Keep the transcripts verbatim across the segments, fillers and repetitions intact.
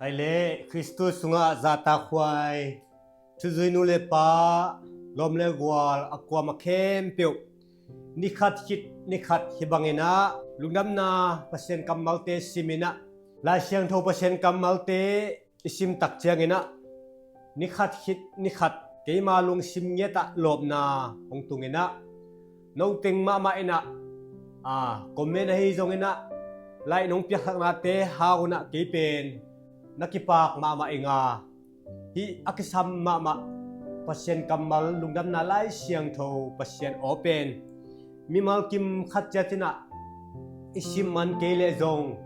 Hai le Khristu sungah zahtakhuai thuzui nu le pa, lawm le gual a kuamah khempeuh, nikhat khit nikhat hih bangin ah lungdamna Pasian kammalte simin ah, Lai Siangtho Pasian kammalte i sim tak ciangin ah, nikhat khit nikhat keima lungsim ngiat ah lawpna hong tungin ah, no teng mahmah in ah, a, comment ahi zongin ah, like nong piaksaknate hang un ah kei pen na kipak mahmah ing a, hih a kisam mahmah Pasian kammal lungdamna Lai Siangtho Pasian aw pen mimal kim khat ciat in ah i sim man kei leh zong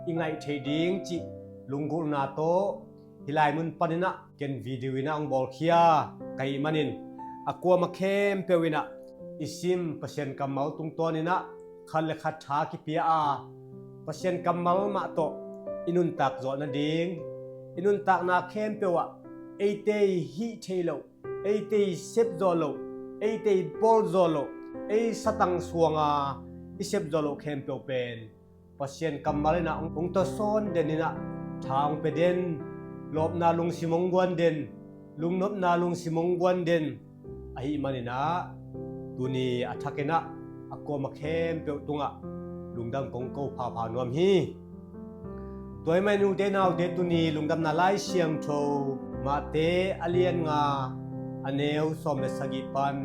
i ngaih theih ding cih lunggulhna tawh hih lai mun panin ah ken video in ah hong bawlkhia ka hih manin, a kuamah khempeuh in ah i sim Pasian kammal tungtawnin ah khat le khat tha kipia a, Pasian kammal mah tawh i nuntak zawh nading, i nuntakna khempeuh ah eite i hih theih loh, eite i sep zawh loh, eite i bawl zawh loh, ei satang suanga i sep zawh loh khempeuh pen Pasian kammal in ah hong, hong tawsawn den in ah, tha hong pia den, lawpna lungsim hong guan den, lungnopna lungsim hong guan den, ahih manin ah tuni a thakin ah a kuamah khempeuh tungah lungdam kong ko phapha nuam hi. Tua ahih manin ute naute, tuni lungdamna Lai Siangtho Matthai a lian nga, a neu sawm le sagih pan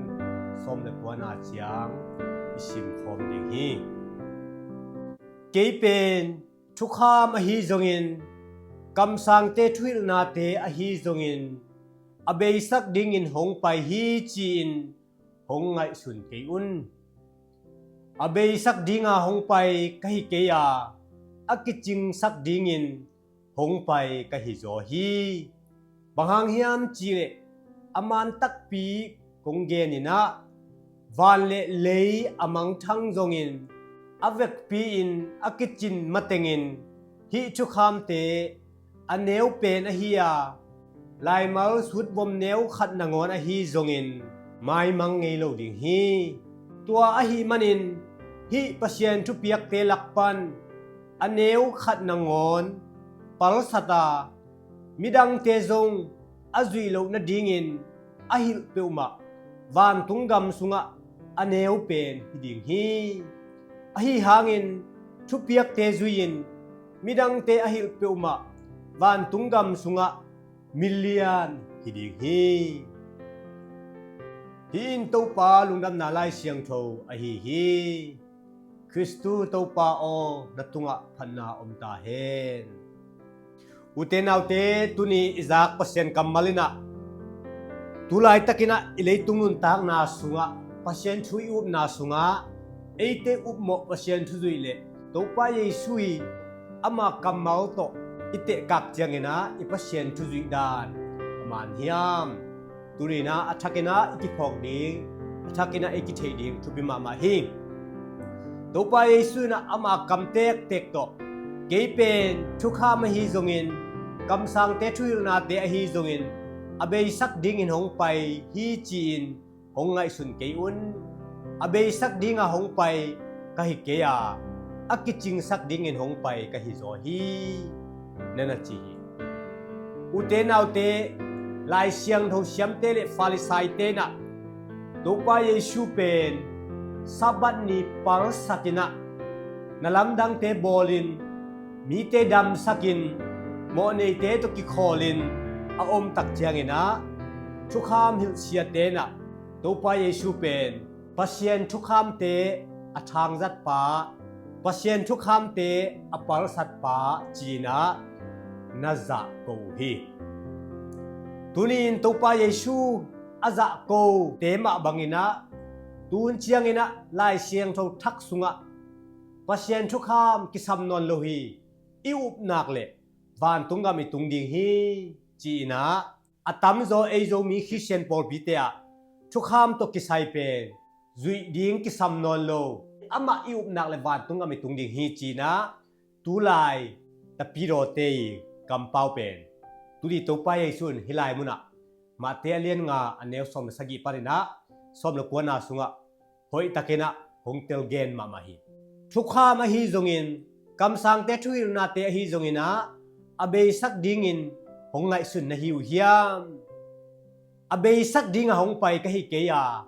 sawm le kuana ciang i simkhawm ding hi. Kei pen thukham ahi zongin, kamsangte thuhilhnate ahi zongin, a beisak dingin hong pai hi ci-in hong ngaihsun kei un. A beisak dinga hong pai ka hi kei a, a kicingsak dingin hong pai ka hi zaw hi. Bang hang hiam cihleh, a man takpi kong gen in ah, van le lei a mangthang zongin, a vekpi-in a kicin matengin hih thukhamte a neu pen ahi a, laimal sutvom neu khat nangawn ahi zongin maimang ngei lo ding hi. Tua ahih manin hih Pasian thupiakte lak pan a neu khat nangawn palsat a, midangte zong a zuih loh nadingin a hilh peuhmah vantung gam sungah a neu pen hi ding hi. Ahi hangin thupiakte zui-in midangte a hilh peuhmah vantung gam sungah milian hi ding hi. Hih in Topa lungdamna Lai Siangtho ahi hi. Khristu Topa aw, na tungah phatna om ta hen. Ute naute, tuni i zak Pasian kammal in ah, tu laitakin ah i leitung nuntakna sungah, Pasian thu i upna sungah, eite upmawh Pasian thu zuih leh Topa Jesu i ama kammal tawh i tehkak ciangin ah i Pasian thu zuih dan a man hiam? Tuni in ah a thakin ah i kiphawk ding, a thakin ah i kitheih ding thupi mahmah hi. Topa Jesu in ah ama kam tektek tawh, kei pen thukham ahi zongin, kamsangte thuhilhnate ahi zongin, a beisak dingin hong pai hi ci-in hong ngaihsun kei un. A beisak dinga hong pai ka hi kei a, a kicingsak dingin hong pai ka hi zaw hi, na na ci hi. Ute naute, Lai Siangtho siamte le Farisaite in ah Topa Jesu pen Sabbath ni palsatin ah, na lamdangte bawlin, mite damsakin, mawhneite tawh kikhawlin a omtak ciangin ah, thukham hilhsiate in ah Topa Jesu pen Pasian thukhamte a thangzatpa, Pasian thukhamte a palsatpa ci-in ah na zahko uh hi. Tuni in Topa Jesu a zahkote mah bangin ah, tun ciangin ah Lai Siangtho thak sungah Pasian thukham kisam nawn lo hi, i upnak le vantung gam i tung ding hi, ci-in ah, a tamzaw ei Zomi Khristian pawlpite ah thukham tawh kisai pen zuih ding kisam nawn lo, amah i upnak le vantung gam i tung ding hi, ci-in ah, tulai tapidawte i kampau pen, tuni Topa Jesu in hih lai munah Matthai a lian nga, a neu sawm le sagih panin ah sawm le kuana sungah hoihtakin ah hong telgen mahmah hi. Thukham ahi zongin, kamsangte thuhilhnate ahi zongin ah, a beisak dingin hong ngaihsun na hi uh hiam? A beisak dinga hong pai ka hi kei a,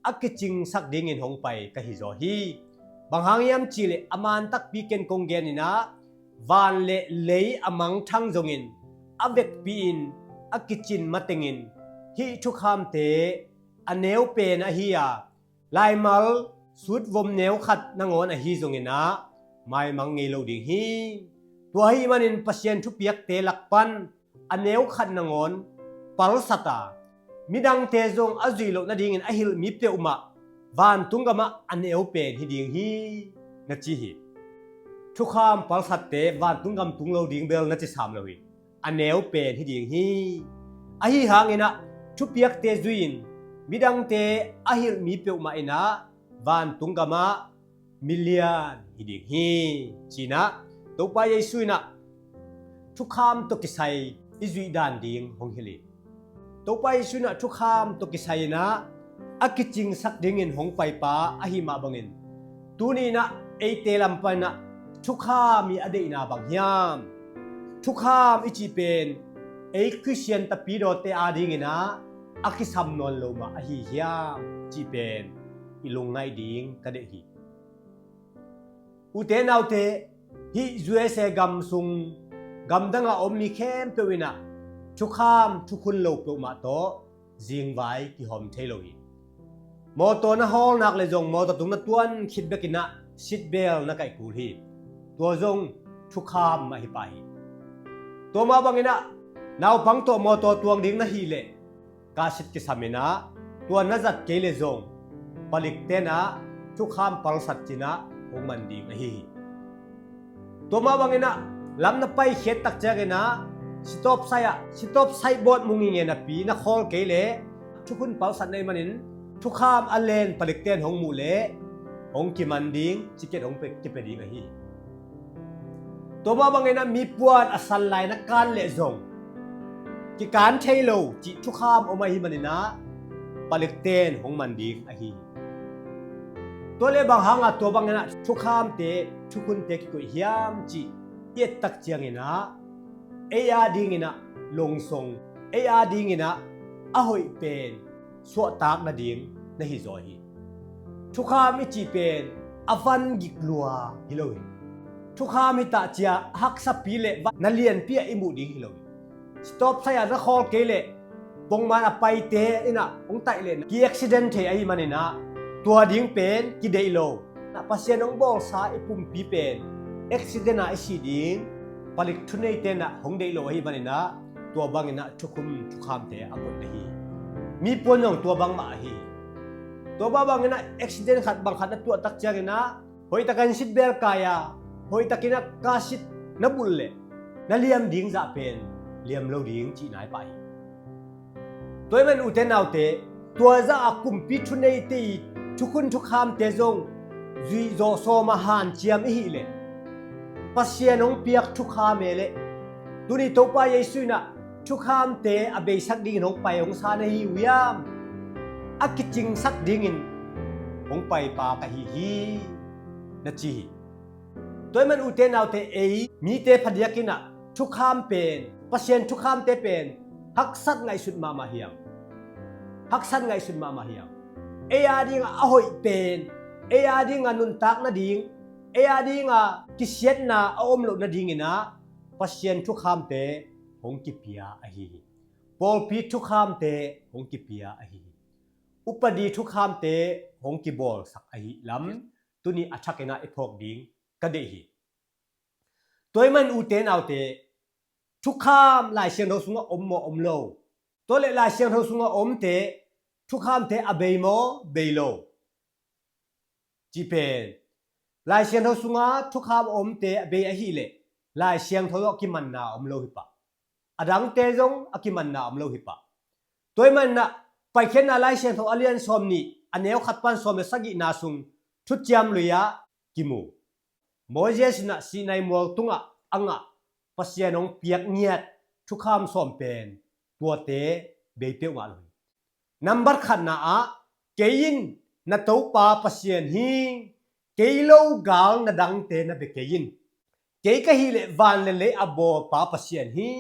a kicingsak dingin hong pai ka hi zaw hi. Bang hang hiam cihleh a man takpi ken kong genin ah, van le lei a mangthang zongin a vekpi-in a kicin matengin hih thukhamte a neu pen ahi a, laimal sutvom neu khat nangawn ahi zongin ah maimang ngei lo ding hi. Tua ahih manin Pasian thupiakte lak pan a neu khat nangawn palsat a, midangte zong a zuih loh nadingin a hilh mi peuhmah vantung gamah a neu pen hi ding hi, na ci hi. Thukham palsatte vantung gam tung lo ding bel na ci sam lo hi. A neu pen hi ding hi. Ahi hangin ah thupiakte zui-in midangte a hilh mi peuhmah in ah vantung gamah milian hi ding hi, ci-in ah Topa Jesu in ah thukham tawh kisai i zuih dan ding hong hilh hi. Topa Jesu in ah thukham tawh kisai in ah a kicingsak dingin hong paipa ahi mah bangin, tuni in ah eite lam pan in ah thukham i a deihna bang hiam? Thukham i cih pen ei Khristian tapidawte adingin ah a kisam nawn lo mah ahi hiam cih pen i lungngaih ding ka deih hi. Ute naute, hih U S A gam sung gamdang a om mi khempeuh in ah thukham thukhun lo peuhmah tawh zingvai kihawm thei lo hi. Mawtaw na hawl nak le zong mawtaw tung na tuan khit bekin ah seat belt na kaih kul hi. Tua zong thukham mah hi pah hi. Tua mah bangin ah naupang tawh mawtaw tuang ding na hih leh car seat kisam in ah, tua na zat kei le zong palikte in ah thukham palsat ci-in ah hong man ding ahi hi. Tua mah bangin ah lam na paikhiat tak ciangin ah stop sign ah, stop sign board mu ngingei napi na khawl kei leh thukhun palsat na hih manin thukham a len palikte in hong muh leh hong kiman ding, ticket hong pe, kipia ding ahi hi. Tua mah bangin ah mi puan a san lai na kan leh zong kikan thei lo cih thukham om ahih manin ah palikte in hong man ding ahi hi. Tua leh bang hangah tua bangin ah thukhamte, thukhunte kikoih hiam cih i et tak ciangin ah ei adingin ah longsong, ei adingin ah a hoih pen suahtak nading na hi zaw hi. Thukham i cih pen a van gik lua hi lo hi. Thukham hi ta ci-a haksapi le na lianpi ah i muh ding hi lo hi. Stop sign ah na khawl kei leh pongman a paite in ah hong taih leh ki accident thei ahih manin ah tua ding pen kideih lo. Pasian hong bawlsa i pumpi pen accident ah i sih ding, palik thuneite in ah hong deih lo ahih manin ah tua bangin ah thukhun thukhamte a koih na hi hi. Mi puan zong tua bangmah ahi hi. Tua mah bangin ah accident khat bang khat na tuah tak ciangin ah hoihtakin seat belt kai a, hoihtakin ah car seat na bulh leh na liam ding zah pen liam lo ding cihna hi pah hi. Tua ahih manin ute naute, tua zah a kumpi thuneite i thukhun thukhamte zong zuih zawh sawm a hanciam i hih leh Pasian hong piak thukham e leh tuni Topa Jesu in ah thukhamte a beisak dingin hong pai hong sa na hi uh hiam? A kicingsak dingin hong paipa ka hi hi, na ci hi. Tua ahih manin ute naute, ei mite phadiakin ah thukham pen, Pasian thukhamte pen haksat ngaihsut mahmah hi hang. Haksat ngaihsut mahmah hi hang. Ei adingah a hoih pen, ei adingah nuntak nading, ei adingah kisiatna a om loh nadingin ah Pasian thukhamte hong kipia ahi hi. Pawlpi thukhamte hong kipia ahi hi. Upadi thukhamte hong kibawlsak ahi lam tuni a thakin ah i phawk ding ka deih hi. Tua ahih manin ute naute, thukham Lai Siangtho sungah om maw om lo? Tua leh Lai Siangtho sungah omte, thukhamte a bei maw bei lo? Cih pen Lai Siangtho sungah thukham a omte a bei ahih leh Lai Siangtho tawh kimanna om lo hi pah. A dangte zong a kimanna om lo hi pah. Tua ahih manin ah Paikhiatna Lai Siangtho a lian sawm nih, a neu khat pan sawm le sagihna sung Thuciam Lui ah kimu. Moses in ah Sinai mual tungah a ngah, Pasian hong piak ngiat thukham sawm pen tuate bei peuhmah lo hi. Nambat khatna ah, kei in na Topa Pasian hi, kei lo gal na dangte na bia kei in. Kei ka hih leh van le lei a bawl pa Pasian hi.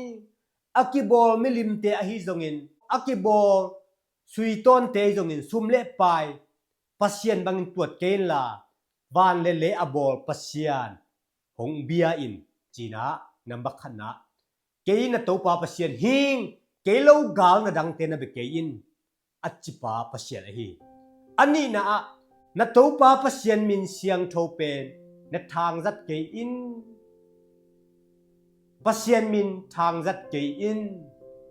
A kibawl milimte ahi zongin, a kibawl suitawnte ahi zongin, sum le pai Pasian bangin tuat kei inla, van le lei a bawl Pasian hong bia in, ci-in ah, namba khatna, kei na Topa Pasian hing, kei lo gal na dangte na bia kei in, a ci pa Pasian ahi. A nihna ah, na Topa Pasian min siangtho pen na thangzat kei in. Pasian min thangzat kei in,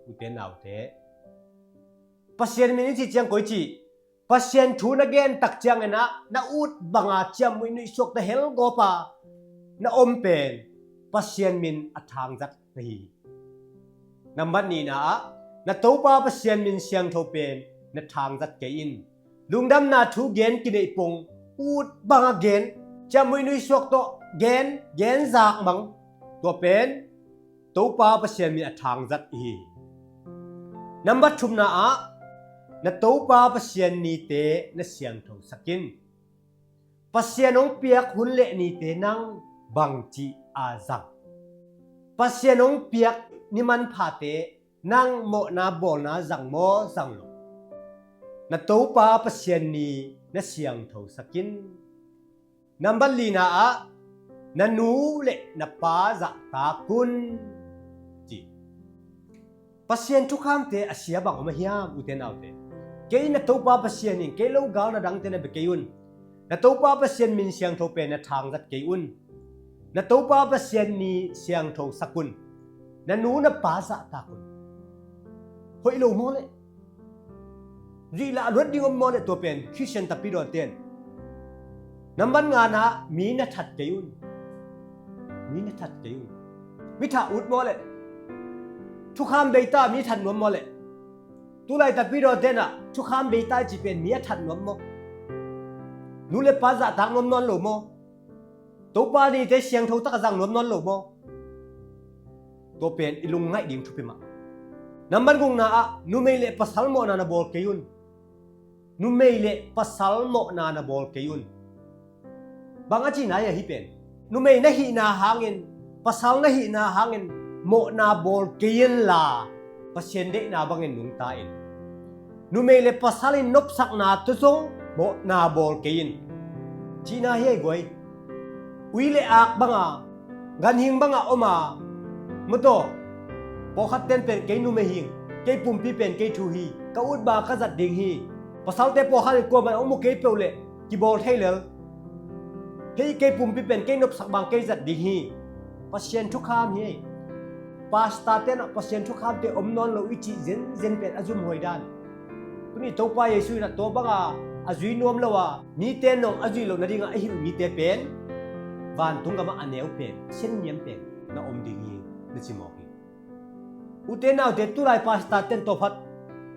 ute naute. Pasian min i cih ciang koi cih, Pasian thu na gen tak ciangin ah, na ut banga ciamnuih nuihsuak ta hel gawpa na om pen Pasian min a thangzat na hi. Nambat nihna ah, na Topa Pasian min siangtho pen na thangzat kei in. Lungdamna thu gen kineih pong, ut banga gen, ciamnuih nuihsuak tawh gen, gen zak mang, tua pen Topa Pasian min a thangzat i hi. Nambat thumna ah, na Topa Pasian nite na siangtho sak in. Pasian hong piak hun le nite nang bangci a zang? Pasian hong piak ni manphate nang mawhna bawlna zang maw zang lo? Na Topa Pasian ni na siangtho sak in. Nambat lina ah, na nu le na pa zahtak un, ci. Pasian thukhamte a sia bang om a hiam, ute naute? Kei na Topa Pasian in, kei lo gal na dangte na bia kei un. Na Topa Pasian min siangtho pen na thangzat kei un. Na Topa Pasian ni siangtho sak un. Na nu na pa zahtak un. Hoih lo maw le? Zuih lah a luat ding om maw le, tua pen Khristian tapidawnte in. Nambat ngana, mi na that kei un. Mi na that kei un. Mi that ut maw le? Thukham beita, mi that nuam maw le? Tulai tapidawnte in ah thukham beita i cih pen mi a that nuam maw? Nu le pa zahtak nuam nawn lo maw? Topa nite siangtho tak a zang nuam nawn lo maw? Tua pen i lungngaih ding thupi mah. Nambat gukna ah, numei le pasal mawhna na bawl kei un. Numei le pasal mawhna na bawl kei un. Bang a cihna hi a, hih pen? Numei na hihna hangin, pasal na hihna hangin mawhna bawl kei inla, Pasian deihna bangin nungta in. Numei le pasal in nopsakna tawh zong mawhna bawl kei in, cihna hi a, i guai. Ui le ak banga, ganhing banga om a, mawtaw, pawlkhat ten pen kei numei hing, kei pumpi pen kei thu hi, ka ut banga ka zat ding hi. Pasalte pawlkhat in kuamah in hong mu kei peuh leh kibawl thei lel. Hei, kei pumpi pen kei nopsak bang kei zat ding hi. Pasian thukham hi. Pastor ten ah Pasian thukhamte om nawn lo i cih zenzen pen a zumhuai dan. Tuni Topa Jesu in ah tua banga a zui nuam lo a, mite nong a zuih loh nadinga a hilh mite pen vantung gamah a neu pen, senniam pen na om ding hi, na ci mawk hi. Ute naute, tulai pastor ten tawphat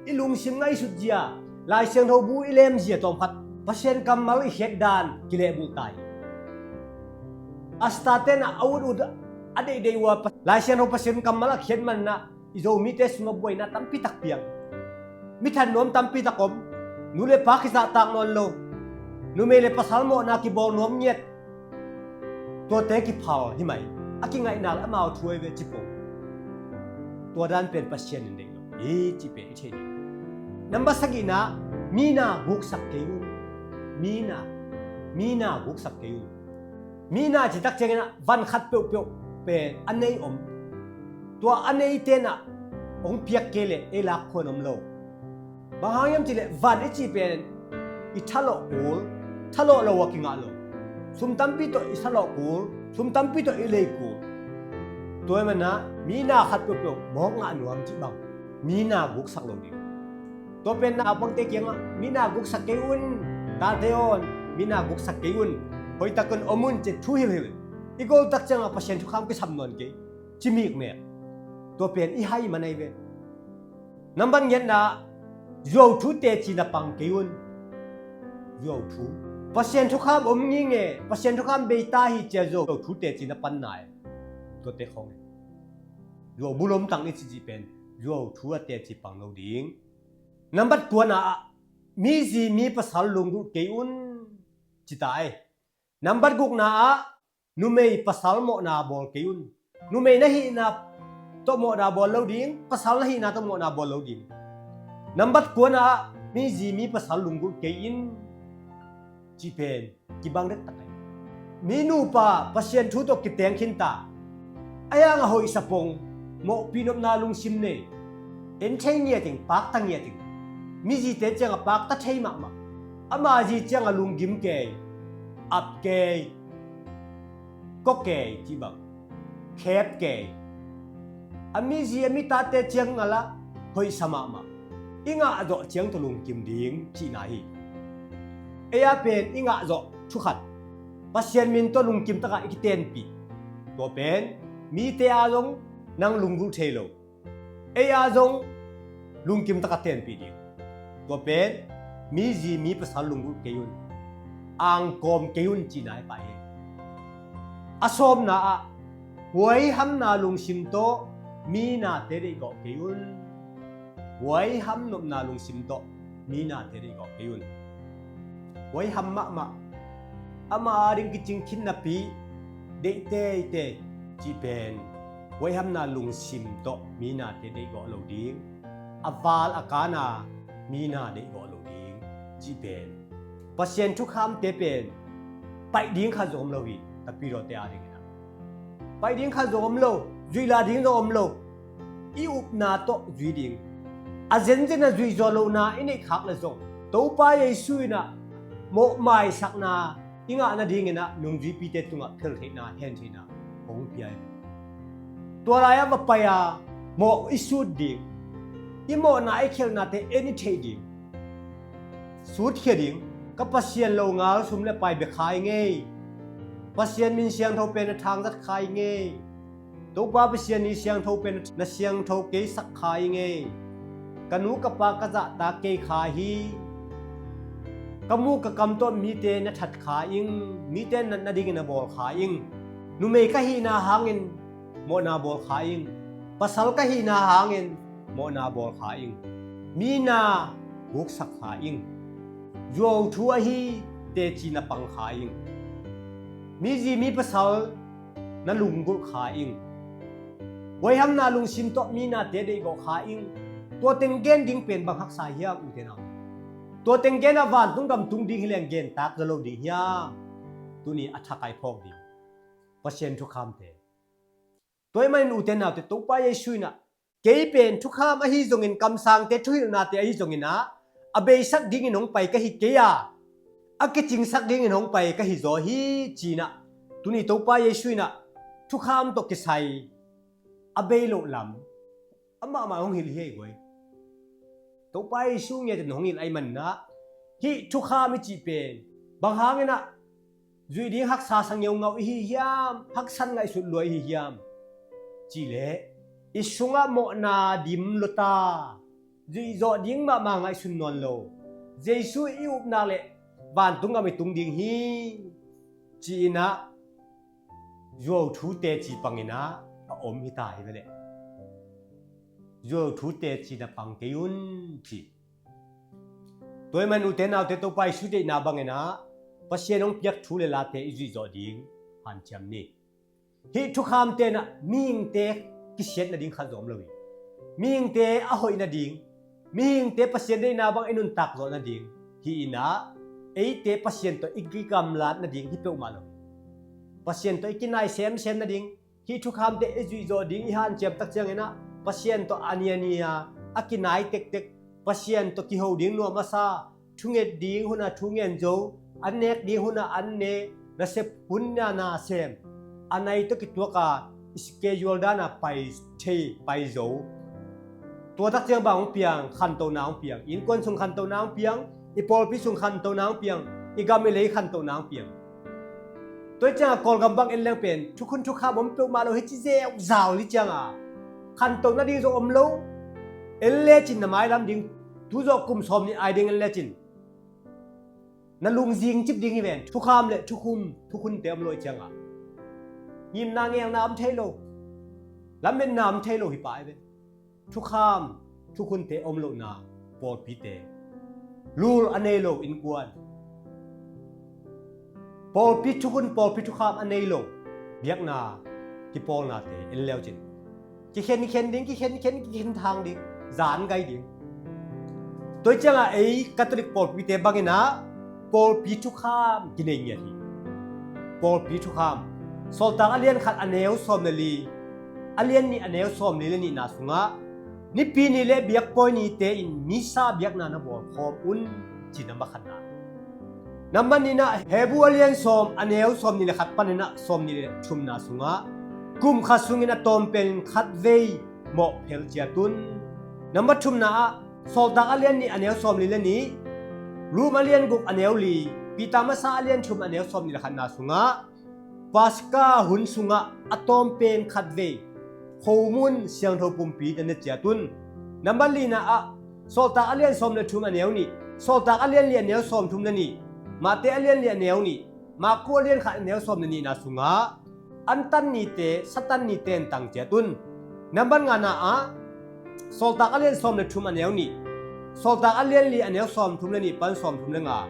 i lungsim ngaihsut zia, Lai Siangtho bu i lem zia tawphat Pasian kammal i khiat dan kilehbulh ta hi. A state in ah a ut ut a deihdeih uh a, Lai Siangtho Pasian kammal a khiat man in ah i Zomite sungah buaina tampi tak piang. Mi that nuam tampi tak om. Nu le pa kizahtak nawn lo. Numei le pasal mawhna kibawl nuam ngiat. Tuate kiphal hi mai. A kingaihna le amau thu ahi ve, ci pong. Tua dan pen Pasian in deih lo hi, cih pen i thei ding. Nambat sagihna, mi na guksak kei un. Mi na, mi na guksak kei un. Mi na cih tak ciangin ah van khat peuhpeuh pen a nei om. Tua a neite in ah hong piak kei leh ei lak khuan om lo. Bang hang hiam cih leh van i cih pen i thalawh kul, thalawh lo a kingah lo. Sum tampi tawh i thalawh kul, sum tampi tawh i lei kul. Tua ahih manin ah mi na khat peuhpeuh mawk ngah nuam cih bang, mi na guksak lo ding. Tua pen naupangte kiangah mi na guksak kei un, tate aw, mi na guksak kei un, hoihtak in om un, ci thu hilhhilh. I gol tak ciangah Pasian thukham kisam nawn kei, ci mikmek. Tua pen i hai man ahi ve. Nambat giatna, zuau thu teci na pang kei un. Zuau thu. Pasian thukham om nginge, Pasian thukham bei ta hi, ci-a zuau thu teci na pan nai. Tuate khawng hi. Zuau bulom tang i cih pen zuau thu a teci pang lo ding. Nambat kuana ah, mi zi mi pasal lunggulh kei un, ci ta ei. Nambat gukna ah, numei pasal mawhna bawl kei un. Numei na hihna tawh mawhna bawl lo ding, pasal na hihna tawh mawhna bawl lo ding. Nambat kuana ah mizi mi pasal lunggulh kei in cih pen kibang dektak ahi. Mi nupa Pasian thu tawh kiteng khinta, a hiang a hoih sapong, mawhpih nopna lungsim nei, en thei ngiat ing, pakta ngiat ing. Mizite ciang a pakta thei mahmah, ama zi ciang a lunggim kei, ap kei, kok kei cih bang, khep kei. A mizi a mitate ciang a lah hoihsa mahmah, i ngah zawh ciang tawh lungkim ding cihna hi. Ei a pen i ngah zawh thukhat Pasian min tawh lungkim takah i kitenpih. Tua pen mite a zong nang lunggulh thei lo, ei a zong lungkim takah tenpih ding. Tua pen mizi mi pasal lunggulh kei un, angkawm kei un cihna hi pah hi. A sawmna ah huaihamna lungsim tawh mi nate deihgawh kei un. Huaiham nopna lungsim tawh mi nate deihgawh kei un. Huaiham mahmah, ama ading kicing khin napi deih teitei cih pen huaihamna lungsim tawh mi nate deihgawh lo ding. A val a kana mi na deihgawh lo ding cih pen Pasian thukhamte pen paih ding khat zong om lo hi. Tapidawte adingin ah paih ding khat zong om lo, zuih la ding zong om lo. I upna tawh zui ding. A zenzen a zuih zawh lohna i neih khak le zong Topa Jesu in ah mawhmaisakna i ngah nadingin ah nungzuipite tungah kheltheihna, hentheihna hong pia hi. Tua lai-ah va pai-a mawh i sut ding, i mawhna i khelhnate en i theih ding. Sutkhia ding, ka Pasian lo ngal sum le pai bia kha ing ei. Pasian min siangtho pen na thangzat kha ing ei. Topa Pasian ni siangtho pen na siangtho kei sak kha ing ei. Ka nu ka pa ka zahtak kei kha hi. Ka muh ka kam tawh mite na that kha ing, mite natna dingin na bawl kha ing. Numei ka hihna hangin mawhna bawl kha ing. Pasal ka hihna hangin mawhna bawl kha ing. Mi na guksak kha ing. Zuau thu ahi teci na pang kha ing. Mizi mi pasal na lunggulh kha ing. Huaihamna lungsim tawh mi nate deihgawh kha ing. Tua teng gen ding pen bang haksa hiam, ute nau? Tua teng gen a vantung gam tung ding hi leng gen tak zaw lo ding hiam? Tuni a thakai phawk ding Pasian thukhamte. Tua ahih manin ute naute, Topa Jesu in ah kei pen thukham ahi zongin, kamsangte thuhilhnate ahi zongin ah a beisak dingin hong pai ka hi kei a, a kicingsak dingin hong pai ka hi zaw hi ci-in ah, tuni Topa Jesu in ah thukham tawh kisai a bei loh lam amah mah hong hilh hi ei guai. Topa Jesu ngiat in hong hilh ahih manin ah hih thukham i cih pen bang hangin ah zuih ding haksa sa ngeungau i hi hiam, haksat ngaihsut lua i hi hiam? Cih leh i sungah mawhna dim luta, zuih zawh ding mahmah ngaihsun nawn lo, Jesu i upna le vantung gam i tung ding hi ci-in ah zuau thu teci pangin ah a om hi ta hi ve leh. Zuau thu teci na pang kei un ci. Tua ahih manin ute naute, Topa Jesu deihna bangin ah Pasian hong piak thu le late i zuih zawh ding hanciam ni. Hih thukhamte in ah mihingte kisiat nading khat zong om lo hi. Mihingte a hoih nading, mihingte Pasian deihna bang i nuntak zawh nading hi-in ah, eite Pasian tawh i kigamlat nading hi peuhmah lo hi. Pasian tawh i kinai semsem nading, hih thukhamte i zuih zawh ding i hanciam tak ciangin ah Pasian tawh a ni a ni a, a kinai tektek, Pasian tawh kiho ding nuam a sa, thunget ding hun a thungen zo, an nek ding hun a an ne, nasep hun a na sem, a nai tawh kituak a, i schedule dan a pai thei, pai zo. Tua tak ciang bang hong piang, khantohna hong piang. Innkuan sung khantohna hong piang, i pawlpi sung khantohna hong piang, i gam i lei khantohna hong piang. Tua ciangah Kawlgam bang en leng pen thukhun thukham om peuhmah lo hi ci zeuzau hi ciangah khantoh nading zong om lo. En lecin na mailam ding, tu zawh kum sawm nih ai ding en lecin na lungzing cip ding hi ven. Thukham le thukhun, thukhunte om lo hi ciangah ngimna ngelna om thei lo, lametna om thei lo hi pah hi ven. Thukham thukhunte om lohna pawlpite, lul a nei lo innkuan, pawlpi thukhun pawlpi thukham a nei lo, biakna kipawlnate en leucin kikhenkhen ding, kikhenkhen, kikhen thang ding, zan gai ding. Tua ciangah ei Catholic pawlpite banginah pawlpi thukham kinei ngiat hi. Pawlpi thukham, Sawltak a lian khat a neu sawm le li, a lian nih a neu sawm li le nihna sungah Nipi ni le biakpawi nite in Missa biakna na bawlkhawm un, ci namba khatna. Namba nihna, Hebru a lian sawm a neu sawm nih le khat paninah sawm nih le thumna sungah kum khat sungin a tawmpen khatvei mawhphel ciat un. Namba thumna ah Sawltak a lian nih a neu sawm li le nih, Rom a lian guk a neu li, Peter masa a lian thum a neu sawm nih le khatna sungah Paska hun sungah a tawmpen khatvei khomun siangtho pumpi na ne ciat un. Namba lina ah Sawltak a lian sawm le thum a neu nih, Sawltak a lian li a neu sawm thum le nih, Mate a lian li a neu nih, Marku a lian khat a neu sawm le nihna sungah antan nite, Satan nite in tang ciat un. Namba ngana ah Sawltak a lian sawm le thum a neu nih, Sawltak a lian li a neu sawm thum le nih pan sawm thum le nga,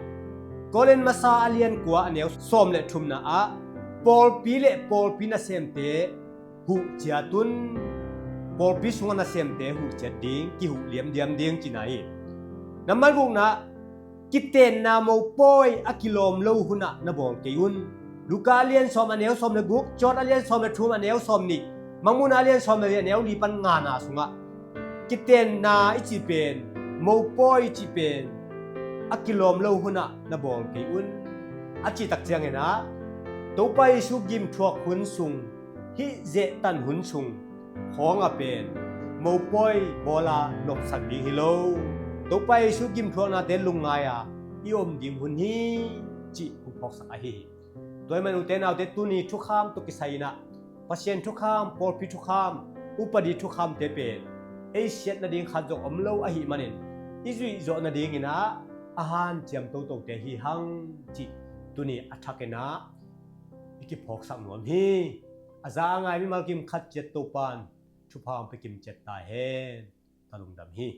Korin masa a lian kua a neu sawm le thumna ah pawlpi le pawlpi nasemte huh ciat un. Pawlpi sungah nasemte huh ciat ding, kihuh liamdiam ding cina hi. Namba gukna, kitenna mopawi a kilawm lo hunah na bawl kei un. Luka a lian sawm a neu sawm le guk, John a lian sawm le thum a neu sawm nih, Mangmuhna a lian sawm le li a neu li pan ngana sungah kitenna i cih pen, mopawi i cih pen a kilawm lo hunah na bawl kei un. A cihtak cianginah Topa Jesu gimthuak hun sung, hih zehtan hun sung khawngah pen mopawi bawla nopsak ding hi lo. Topa Jesu gimthuaknate lungngai-a i om ding hun hi, cih hong phawksak ahi hi. Tua ahih man ute naute, tuni thukham tawh kisai inah Pasian thukham, pawlpi thukham, upadi thukhamte pen ei siat nading khat zong om lo ahih manin i zuih zawh nadinginah a hanciam totote hi hang, cih tuni a thakinah i kiphawksak nuam hi. A za a ngai mimal kim khat ciat Topan thupha hong pia kim ciat ta hen. Ka lungdam hi.